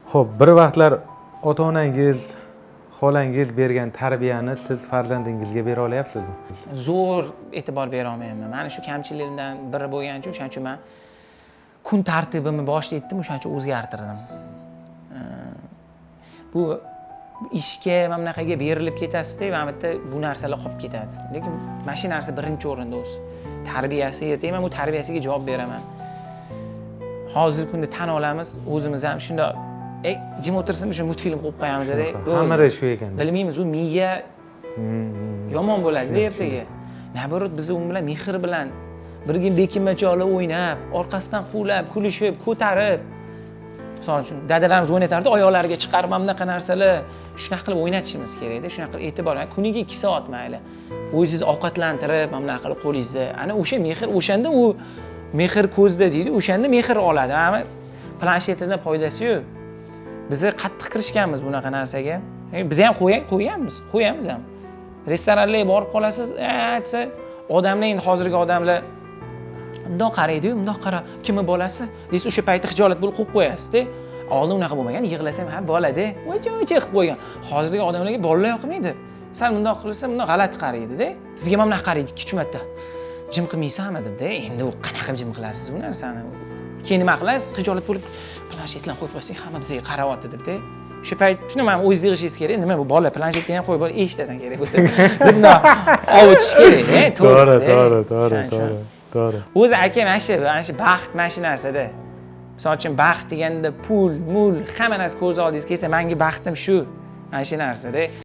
Ho'p, bir vaqtlar ota onangiz, xolangiz bergan tarbiyani siz farzandingizga bera olyapsizmi? Zo'r e'tibor bera olmayapman. Mani shu kamchiligimdan biri bo'lgani uchun, o'shaning uchun man kun tartibimni boshida aytdim, o'shaning uchun o'zgartirdim. Bu ishga, mana bunaqaga berilib ketasizda, mana bu yerda bu narsalar qolib ketadi. Lekin mana shu narsa birinchi o'rinda o'zi. Tarbiyasi, ertaga man bu tarbiyasiga javob beraman. Hozirgi kunda tan olamiz, o'zimiz ham shundoq, jim o'tirsin, shu multfilm qo'yib qo'yamiz-da. Bo'ldi. Hammada shu ekan. Bilmaymiz, u miya yomon bo'ladi ertaga. Наоборот, biz u bilan mehr bilan birga bekinmachoqlar o'ynab, orqasidan quvlab, kulishib, ko'tarib. Misol uchun, dadalarimiz o'ynatardi, oyoqlariga chiqarib, mana bunaqa narsalar, shunaqa qilib o'ynatishimiz kerakda, shunaqa qilib e'tibor, kuniga 2 soat mayli. O'zingiz ovqatlantirib, mana bunaqa qilib qo'lingizda. Ana o'sha mehr, o'shanda u mehr ko'zda deydi, o'shanda mehr oladi. Ammo planshetdan foydasi yo'q. Biz qattiq kirishganmiz bunaqa narsaga. Biz ham qo'yganmiz, qo'yamiz ham. Restoranlarga borib qolasiz, desa, odamlar endi hozirgi odamlar bundoq qaraydi-yu, bundoq qara, kimni bolasi? Desa, o'sha paytda xijolat bo'lib qo'yib qo'yasiz-da. Oldin unaqa bo'lmagan, yig'lasa ham ha bolada, voycha voycha qilib qo'ygan. Hozirgi odamlarga bolalar yoqmaydi. Sal bundoq qilsa, bundoq g'alati qaraydi-da. Sizga mana bunaqa qaraydi 2-3 marta. Jim qilmaysanmi deb-da. Endi u qanaqa jim qilasiz bu narsani? Keyin nima qilasiz? Xijolat bo'lib planshetlarni qo'yib qo'ysak, hamma bizga qarayapti deb-da. O'sha payt shuni mana o'zingiz yig'ishingiz kerak. Nima bu bola planshetni ham qo'yib eshitasan kerak bo'lsa. Bundoq ovutish kerak, To'g'ri, to'g'risi. to'g'ri, to'g'ri, O'shaning uchun. to'g'ri, to'g'ri. O'zi aka mana shu baxt mana shu narsada. Misol uchun baxt deganda pul, mul, hamma narsa ko'z oldingizga kelsa, menga baxtim shu. Mana shu narsada.